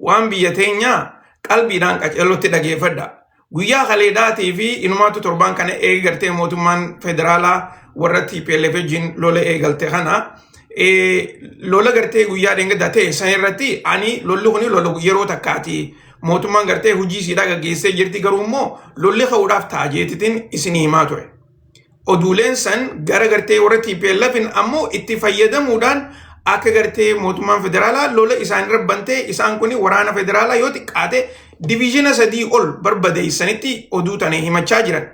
Waan biyya teenyaa qalbiidhaan qaceellotti dhageeffadha. Guyyaa kaleedhaatii fi inumaatu torbaan kana eegartee mootummaan federaalaa warra TPLF wajjin lola eegalte kana lola gartee guyyaa dheengaddaa ta'e san irratti ani lolli kuni lola yeroo takkaati. Mootummaan gartee hojii isiidhaa gaggeessee jirti, garuu immoo lolli ka'uudhaaf ta'a jeetitiin isinii himaa ture. Oduuleen san gara gartee warra TPLFin ammoo itti fayyadamuudhaan akka gartee mootummaan federaalaa lola isaan irra bantee isaan kun waraana federaalaa yoo xiqqaate diviizhina 3 ol barbadeessanitti oduu tana himachaa jiran.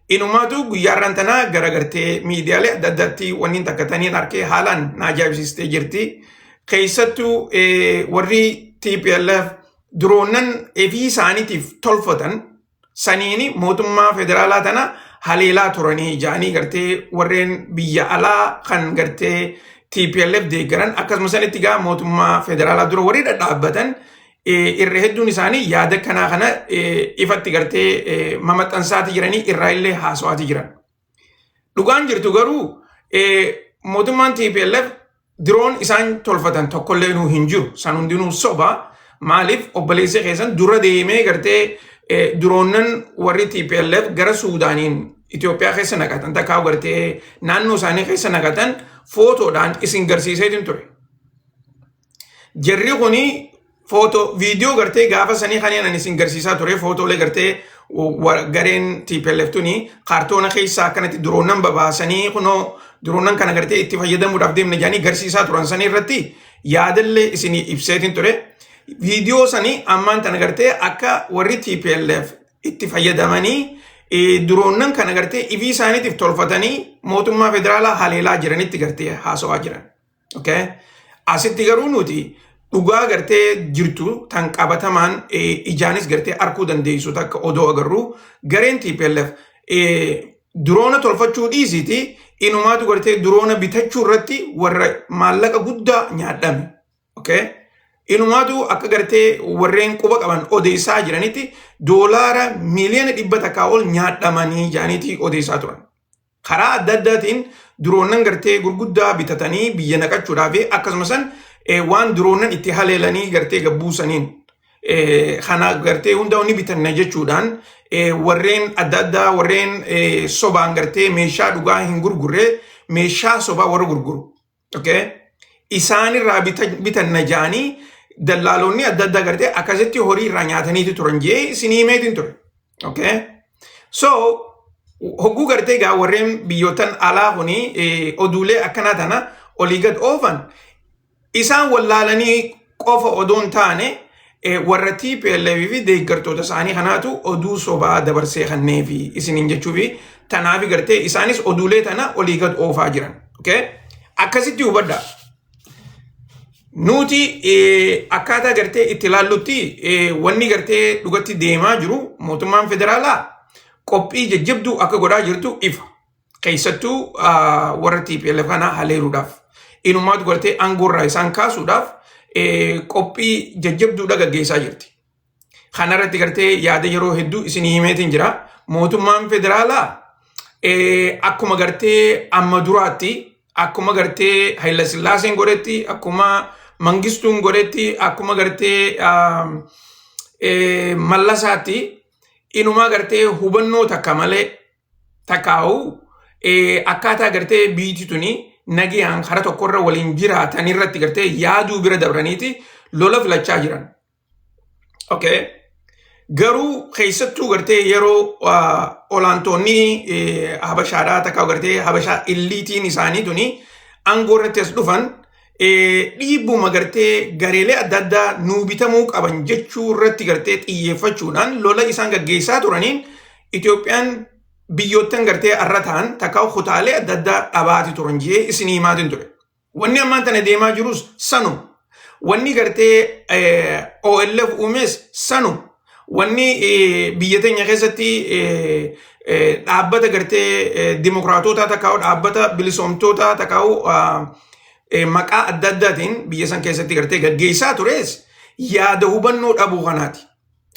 Inumaatu guyyaarraan tanaa gara gartee miidiyaalee adda addaatti wanni takka taniin arkee haalaan na ajaa'ibsiistee jirti. Keessattuu warri TPLF diroonnan ofii isaaniitiif tolfatan saniini mootummaa federaalaa tana haleelaa turanii ja'anii gartee warreen biyya alaa kan gartee TPLF deeggaran, akkasuma sanitti gaa mootummaa federaalaa dura warri dhadhaabbatan irra hedduun isaanii yaada kanaa kana ifatti gartee mamaxxansaati jiranii, irraa illee haasawaati jiran. Dhugaan jirtu garuu mootummaan TPLF diroon isaan tolfatan tokkollee nuu hin jiru. San hundinuu soba. Maaliif? Obboleessi keessan dura deemee gartee diroonnan warri TPLF gara Suudaaniin Itoophiyaa keessa naqatan, takkaa gartee naannoo isaanii keessa naqatan footoodhaan isin garsiiseetiin ture. Jarri kuni footoo viidiyoo gartee gaafa sanii kan ani isin garsiisaa ture, footoolee gartee gareen TPLF tuni kaartoona keessaa akkanatti diroonnan babaasanii kunoo diroonnan kana gartee itti fayyadamuudhaaf deemna jedhanii garsiisaa turan sanii irratti yaadallee isinii ibseetiin ture. Viidiyoo sanii ammaan tana gartee akka warri TPLF itti fayyadamanii diroonnan kana gartee ifii isaaniitiif tolfatanii mootummaa federaalaa haleelaa jiranitti gartee haasawaa jiran. Okay? Asitti garuu nuti dhugaa gartee jirtu tan qabatamaan ijaanis gartee arguu dandeessu takka odoo agarru, gareen TPLF diroona tolfachuu dhiisiti, inumaatu gartee diroona bitachuu irratti warra maallaqa guddaa nyaadhame. Okay? Inumaatu akka gartee warreen quba qaban odeessaa jiranitti doolaara miiliyoona 100 ol nyaadhamanii jedhaniiti odeessaa turan. Karaa adda addaatiin diroonnan gartee gurguddaa bitatanii biyya naqachuudhaaf, akkasumas waan diroonnan itti haleelanii gartee gabbuusaniin kana gartee hunda ni bitanna jechuudhaan warreen adda addaa, warreen sobaan gartee meeshaa dhugaa hin gurgurre meeshaa sobaa warra gurguru. Okay? Isaanirraa bitanna jedhanii dallaalonni adda addaa gartee akkasitti horii irraa nyaataniiti turan jee isinii himeetiin ture. Okay? So, hogguu gartee gaa warreen biyyootan alaa kuni oduulee akkanaa tana olii gad oofan, isaan wallaalanii qofa odoo hin taane warra TPLF fi deeggartoota isaanii kanaatu oduu sobaa dabarsee kanneefi isiniin jechuufi tanaaf gartee isaanis oduulee tana olii gad oofaa jiran. Okay? Akkasitti hubadhaa. Nuti akkaataa gartee itti ilaallutti wanni gartee dhugatti deemaa jiru mootummaan federaalaa qophii jajjabduu akka godhaa jirtu ifa. Keessattuu warra TPLF kana haleeluudhaaf. Inumaatu gartee aangoorraa isaan kaasuudhaaf qophii jajjabduudha gaggeessaa jirti. Kanarratti gartee yaada yeroo hedduu isinii himeetiin jira. Mootummaan federaalaa akkuma gartee amma duraatti, akkuma gartee Hayila Sillaaseen godhetti, akkuma Mangistuun godhetti, akkuma gartee Mallasaatti, inumaa gartee hubannoo takka malee takkaa'u akkaataa gartee biyyi tuni nagayaan karaa tokkorra waliin jiraatan irratti gartee yaaduu bira dabraniiti lola filachaa jiran. Okay. Garuu keessattuu gartee yeroo olaantoonni Habashaadhaa, takka gartee Habashaa illiitiin isaanii tuni aangoo irratti as dhufan, dhiibbuma gartee gareelee adda addaa nuu bitamuu qaban jechuu irratti gartee xiyyeeffachuudhaan lola isaan gaggeessaa turaniin Itoophiyaan biyyoottan gartee arra ta'an takka kutaalee adda addaa dhabaati turan jee isinii himaatiin ture. Wanni ammaan tana deemaa jirus sanu. Wanni gartee OLF uumes sanu. Wanni biyya teenya keessatti dhaabbata gartee dimokiraatota takkaa'u, dhaabbata bilisoomtoota takkaa'u, maqaa adda addaatiin biyya san keessatti gartee gaggeessaa tures yaada hubannoo dhabuu kanaati.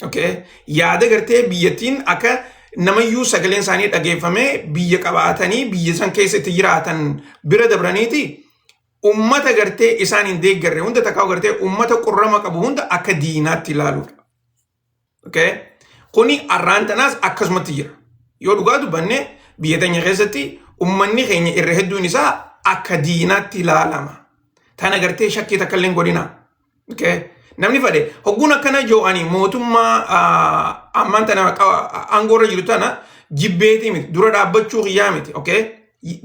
Okay? Yaada gartee biyyattiin akka namayyuu sagaleen isaanii dhageeffamee biyya qabaatanii biyya san keessatti jiraatan bira dabraniiti. Ummata gartee isaan hin deeggarre hunda, takkaa gartee ummata qurrama qabu hunda akka diinaatti ilaaluudha. Okay? Kuni arraan tanaas akkasumatti jira. Yoo dhugaa dubbanne, biyya teenya keessatti ummanni keenya irra hedduun isaa akka diinaatti ilaalama. Tana gartee shakkii takka illee hin godhina. Okay? Namni fedhe hogguun akkana joo'anii mootummaa ammaan tana aangoorra jiru tana jibbeetii miti, dura dhaabbachuu kiyyaa miti. Okay?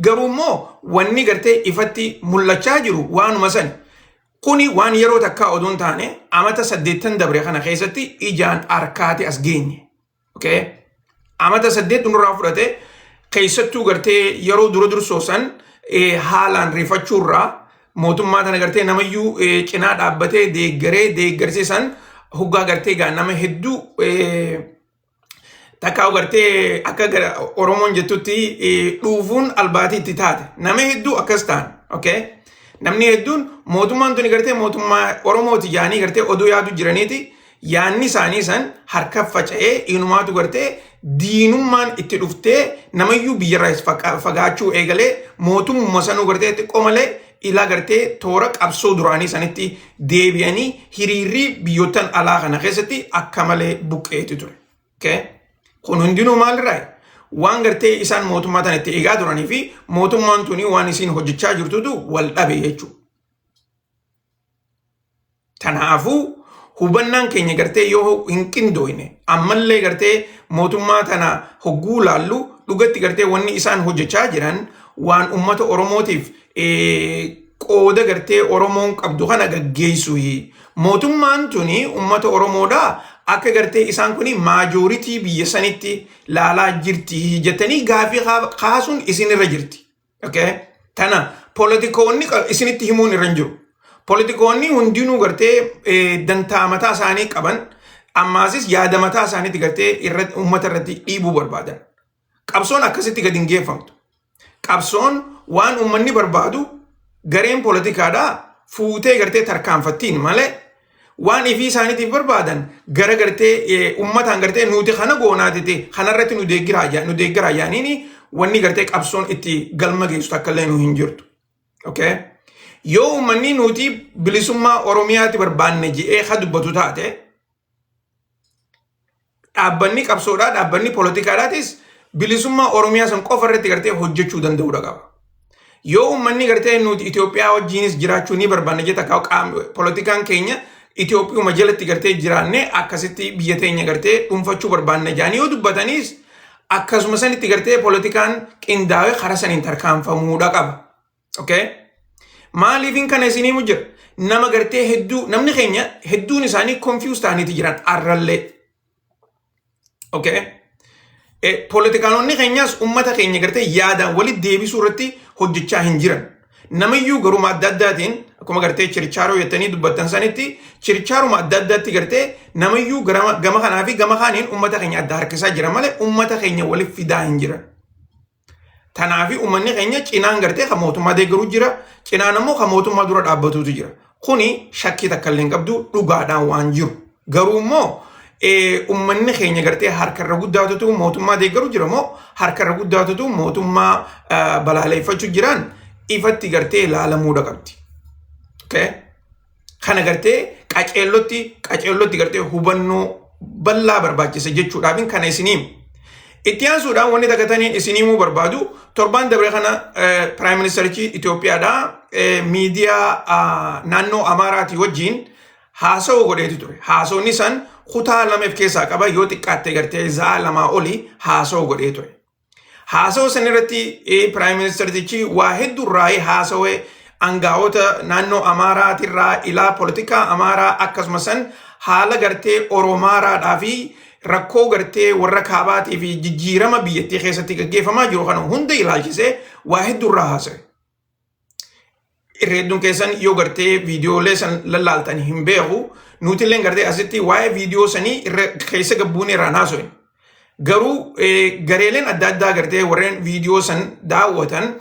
Garuu immoo wanni gartee ifatti mul'achaa jiru waanuma sani. Kuni waan yeroo takkaa odoo hin taane, amata 80 dabre kana keessatti ijaan harkaati as geenye. Okay? Amata 8 nurraa fudhate. Keessattuu gartee yeroo dura dursoo san haalaan rifachuurraa mootummaa tana gartee namayyuu cinaa dhaabbatee deeggaree deeggarsiisan hoggaa gartee gaa nama hedduu takkaa gartee akka Oromoon jettutti dhuufuun albaatii itti taate, nama hedduu akkas ta'an. Okay? Namni hedduun mootummaan tuni gartee mootummaa Oromooti jaanii gartee oduu yaadu jiraniiti, yaanni isaanii san harka faca'ee inumaatu gartee diinummaan itti dhuftee namayyuu biyyarraa fagaachuu eegalee, mootummaa sanuu gartee xiqqoo malee ilaa gartee toora qabsoo duraanii sanitti deebi'anii hiriirri biyyoottan alaa kana keessatti akka malee buqqeetti ture. Okay? Kun hundinuu maalirraa? Waan gartee isaan mootummaa tana itti eegaa turanii fi mootummaan tuni waan isiin hojjechaa jirtutu wal dhabe jechuudha. Kanaafuu hubannaan keenya gartee yoo hin qindooyne, ammallee gartee mootummaa tana hogguu laallu, dhugatti gartee wanni isaan hojjechaa jiran waan ummata Oromootiif qooda gartee Oromoon qabdu kana gaggeessu. Mootummaan tuni ummata Oromoodhaa akka gartee isaan kuni majority biyya sanitti laalaa jirti jettanii gaafii kaasuun isinirra jirti. Okay? Tana poolitikoonni isinitti himuun irra hin jiru. Poolitikoonni hundinuu gartee dantaa mataa isaanii qaban, ammaasis yaada mataa isaaniitti gartee uummata irratti dhiibuu barbaadan. Qabsoon akkasitti gadi hin geeffamtu. Qabsoon waan uummanni barbaadu gareen poolitikaadhaa fuutee gartee tarkaanfattiin malee, waan ifii isaaniitiif barbaadan gara gartee uummataan gartee nuti kana goonaatite, kanarratti nu deeggiraa jaaniini, wanni gartee qabsoon itti galma geessu takka illee nu hin jirtu. Okay? Yoo uummanni nuti bilisummaa Oromiyaatti barbaanne je'ee ha dubbatu taate, dhaabbanni qabsoodhaa, dhaabbanni poolitikaadhaatis bilisummaa Oromiyaa san qofa irratti gartee hojjechuu danda'uudha qaba. Yoo uummanni gartee nuti Itoophiyaa wajjinis jiraachuu ni barbaanne jetta, poolitikaan keenya Itoophiyuma jalatti gartee jiraanne, akkasitti biyya teenya gartee dhuunfachuu barbaanne jaanii yoo dubbataniis, akkasuma sanitti gartee poolitikaan qindaa'ee karaa saniin tarkaanfamuudha qaba. Okay? Maaliifin kana isinii jira? Nama gartee hedduu, namni keenya hedduun isaanii confuse ta'aniiti jiran arrallee. Okay? Poolitikaanonni keenyaas uummata keenya gartee yaadaan walitti deebisuu irratti hojjechaa hin jiran. Namayyuu garuma adda addaatiin akkuma gartee chirchaaroo jettanii dubbattan sanitti, chirchaaruma adda addaatti gartee namayyuu gama kanaa fi gama kaaniin uummata keenya adda harkisaa jira malee uummata keenya walitti fidaa hin jiran. Tanaafi uummanni keenya cinaan gartee kan mootummaa deeggaruu jira, cinaan ammoo kan mootummaa dura dhaabbatutu jira. Kuni shakkii takka illee hin qabdu, dhugaadhaan waan jiru. Garuu immoo uummanni keenya gartee harkarra guddaatutu mootummaa deeggaruu jira moo harkarra guddaatutu mootummaa balaaleffachuu jiraan, ifatti gartee ilaalamuudha qabdi. Okay? Kana gartee qaceellotti qaceellotti gartee hubannoo bal'aa barbaachisa jechuudhaaf kana isinii. Itti aansuudhaan wanni takataniin isinii himuu barbaadu, torbaan dabre kana Prime Ministerichi Itoophiyaadhaa miidiyaa naannoo Amaaraatii wajjin haasawaa godheetu ture. Haasawni san kutaa lama of keessaa qaba, yoo xiqqaatte gartee za'a 2 olii haasawaa godhee ture. Haasawaa san irratti Prime Ministerichi waa hedduu irraa haasawee, aangaa'ota naannoo Amaaraatirraa ilaa poolitikaa Amaaraa, akkasuma san haala gartee Oromaaraadhaa fi rakkoo gartee warra kaabaatii fi jijjiirama biyyattii keessatti gaggeeffamaa jiru kana hunda ilaalchisee waa hedduu irraa haasawe. Irra hedduun keessan yoo gartee viidiyoolee san lallaaltan hin beeku, nutillee gartee asitti waa'ee viidiyoo sanii irra keessa gabbuun irraan haasa'e. Garuu gareeleen adda addaa gartee warreen viidiyoo san daawwatan,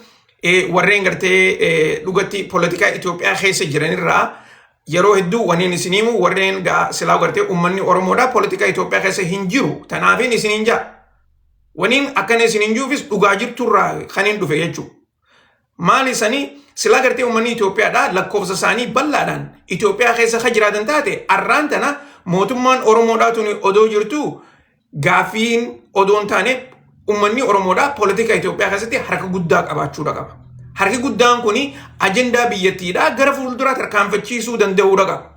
warreen gartee dhugatti poolitikaa Itoophiyaa keessa jiranirraa, yeroo hedduu waniin isin himu, warreen silaa gartee uummanni Oromoodhaa poolitikaa Itoophiyaa keessa hin jiru. Tanaafiin isiniin jaa. Waniin akkana isiniin jiruufis dhugaa jirturraa kan hin dhufe jechuudha. Maali sanii silaa gartee uummanni Itoophiyaadhaa lakkoofsa isaanii bal'aadhaan Itoophiyaa keessa ka jiraatan taate, arraan tana mootummaan Oromoodhaa tuni odoo jirtu gaaffiin odoo hin taane, uummanni Oromoodhaa poolitika Itoophiyaa keessatti harka guddaa qabaachuudha qaba. Harki guddaan kuni ajandaa biyyattiidhaa gara fuulduraa tarkaanfachiisuu danda'uudha qaba.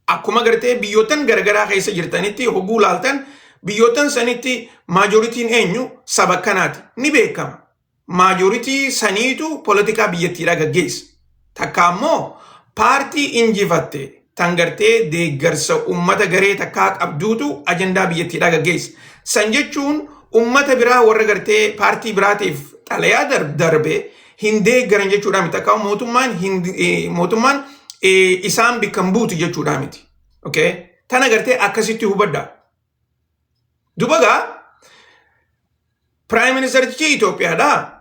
Akkuma gartee biyyoottan garagaraa keessa jirtanitti hogguu laaltan, biyyoottan sanitti majorityn eenyu, saba kanaati ni beekama. Majority saniitu poolitikaa biyyattiidhaa gaggeessa. Takka ammoo paartii injifatte tan gartee deeggarsa ummata garee takkaa qabduutu ajandaa biyyattiidhaa gaggeessa. San jechuun ummata biraa warra gartee paartii biraatiif xalayaa darbe hin deeggaran jechuudha miti. Takka mootummaan isaan bikkan buutu jechuudha miti. Okay? Tana gartee akkasitti hubadha. Dubagaa Prime Ministerichi Itoophiyaadha.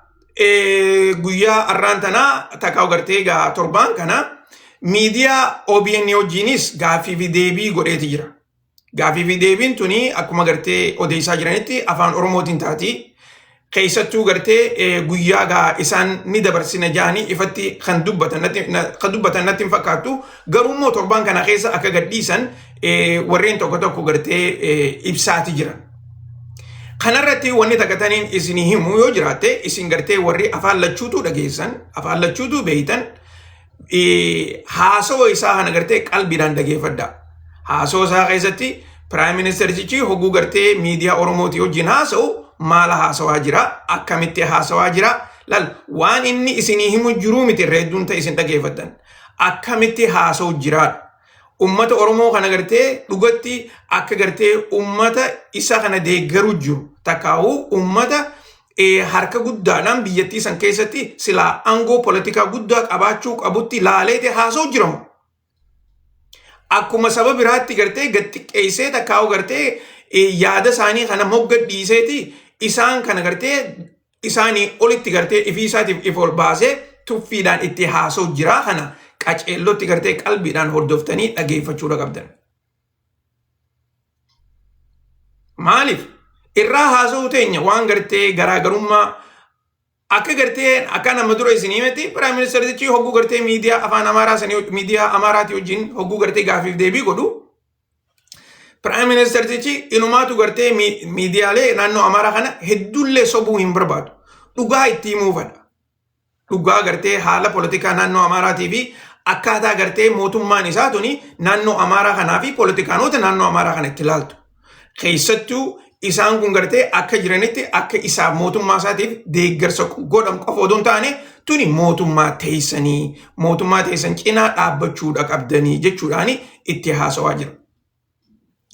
Guyyaa arraan tanaa takkaa gartee gaa torbaan kana miidiyaa OBN wajjinis gaaffii fi deebii godheeti jira. Gaaffii fi deebiin tuni akkuma gartee odeessaa jiranitti afaan Oromootiin taati. Keessattuu gartee guyyaa gaa isaan ni dabarsina jaanii ifatti kan dubbatan natti hin fakkaattu. Garuu immoo torbaan kana keessa akka gadhiisan warreen tokko tokko gartee ibsaati jiran. Kanarratti wanni takka taniin isin himu yoo jiraatte, isin gartee warri afaan lachuutu dhageessan, afaan lachuutu beeytan, haasawa isaa kana gartee qalbiidhaan dhageeffadha. Haasawa isaa keessatti Prime Ministerichi hogguu gartee miidiyaa Oromootii wajjin haasa'u maala haasawaa jira, akkamitti haasawaa jira? Lal, waan inni isinii himu jiruu miti irra hedduun ta'e isin dhageeffattan. Akkamitti haasa'u jiraadha. Ummata Oromoo kana gartee dhugatti akka gartee ummata isa kana deeggaruu jiru takkaa'uu ummata harka guddaadhaan biyyattii san keessatti silaa aangoo poolitikaa guddaa qabaachuu qabutti laaleete haasa'u jiramu. Akkuma saba biraatti gartee gad xiqqeessee takkaa'uu gartee yaada isaanii kana mogga dhiiseeti isaan kana gartee isaanii olitti gartee ifii isaatiif if ol baasee tuffiidhaan itti haasa'u jira, kana qaceellotti gartee qalbiidhaan hordoftanii dhageeffachuudha qabdan. Maaliif? Irraa haasa'uu teenya waan gartee garaagarummaa akka gartee akka nama dura isin himeti, Prime Ministerichi hogguu gartee miidiyaa afaan Amaaraa sanii, miidiyaa Amaaraatii wajjin hogguu gartee gaafiif deebii godhu, Prime Ministerichi inumaatu gartee miidiyaalee naannoo Amaaraa kana hedduullee sobuu hin barbaadu. Dhugaa itti himuu fedha. Dhugaa gartee haala poolitikaa naannoo Amaaraatii fi akkaataa gartee mootummaan isaa tuni naannoo Amaaraa kanaa fi poolitikaanota naannoo Amaaraa kana itti ilaaltu. Keessattuu isaan kun gartee akka jiranitti akka isaaf mootummaa isaatiif deeggarsa godhan qofa odoo hin taane, tuni mootummaa teessanii, mootummaa teessan cinaa dhaabbachuudha qabdanii jechuudhaan itti haasawaa jira.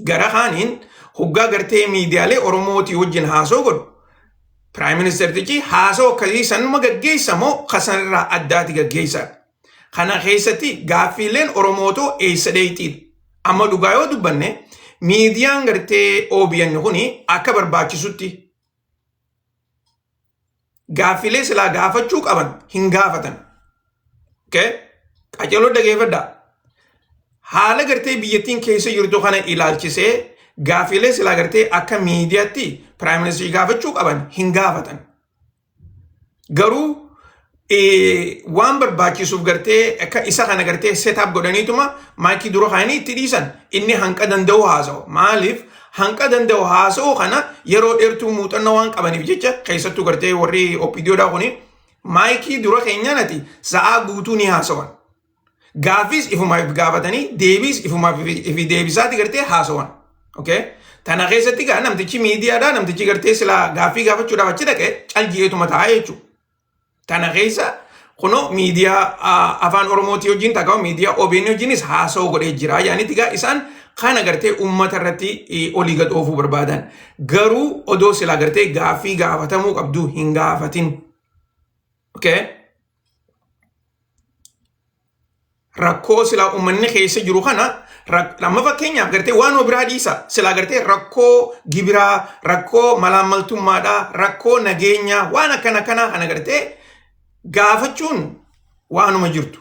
Gara kaaniin hoggaa gartee miidiyaalee Oromootii wajjin haasoo godhu, Prime Ministerichi haasoo akkasii sanuma gaggeessa moo kasanirraa addaati gaggeessaadha? Kana keessatti gaaffiileen Oromootoo eessa dheeyxiidha? Amma dhugaa yoo dubbanne, miidiyaan gartee OBN kuni akka barbaachisutti gaaffiilee silaa gaafachuu qaban hin gaafatan. Okay? Qaceeloo dhageeffadhaa. Haala gartee biyyattiin keessa jirtu kana ilaalchisee gaaffiilee silaa gartee akka miidiyaatti Prime Ministerii gaafachuu qaban hin gaafatan. Garuu waan barbaachisuuf gartee akka isa kana gartee setup godhaniituma maayikii dura kaa'anii itti dhiisan, inni hanqa danda'u haasa'u. Maaliif hanqa danda'u haasa'u? Kana yeroo dheertuu muuxannoo waan qabaniif jecha, keessattuu gartee warri OPDOdhaa kuni maayikii dura keenyanati sa'aa guutuu ni haasawan. Gaaffiis ifumaaf gaafatanii, deebiis ifumaaf ifi deebisaati gartee haasawan. Okay? Tana keessatti gaa namtichi miidiyaadhaa, namtichi gartee silaa gaaffii gaafachuudhaaf achi dhaqe calji'eetuma ta'a jechuudha. Tana keessa kunoo miidiyaa afaan Oromootii wajjin takka miidiyaa OBN wajjinis haasa'u godhee jira. Yaanitti gaa isaan kana gartee uummata irratti olii gad oofuu barbaadan. Garuu odoo silaa gartee gaaffii gaafatamuu qabdu hin gaafatin. Okay? Rakkoo silaa uummanni keessa jiru kana, amma fakkeenyaaf gartee waan biraa dhiisa, silaa gartee rakkoo gibiraa, rakkoo malaammaltummaadhaa, rakkoo nageenyaa, waan akkana kanaa kana gartee gaafachuun waanuma jirtu.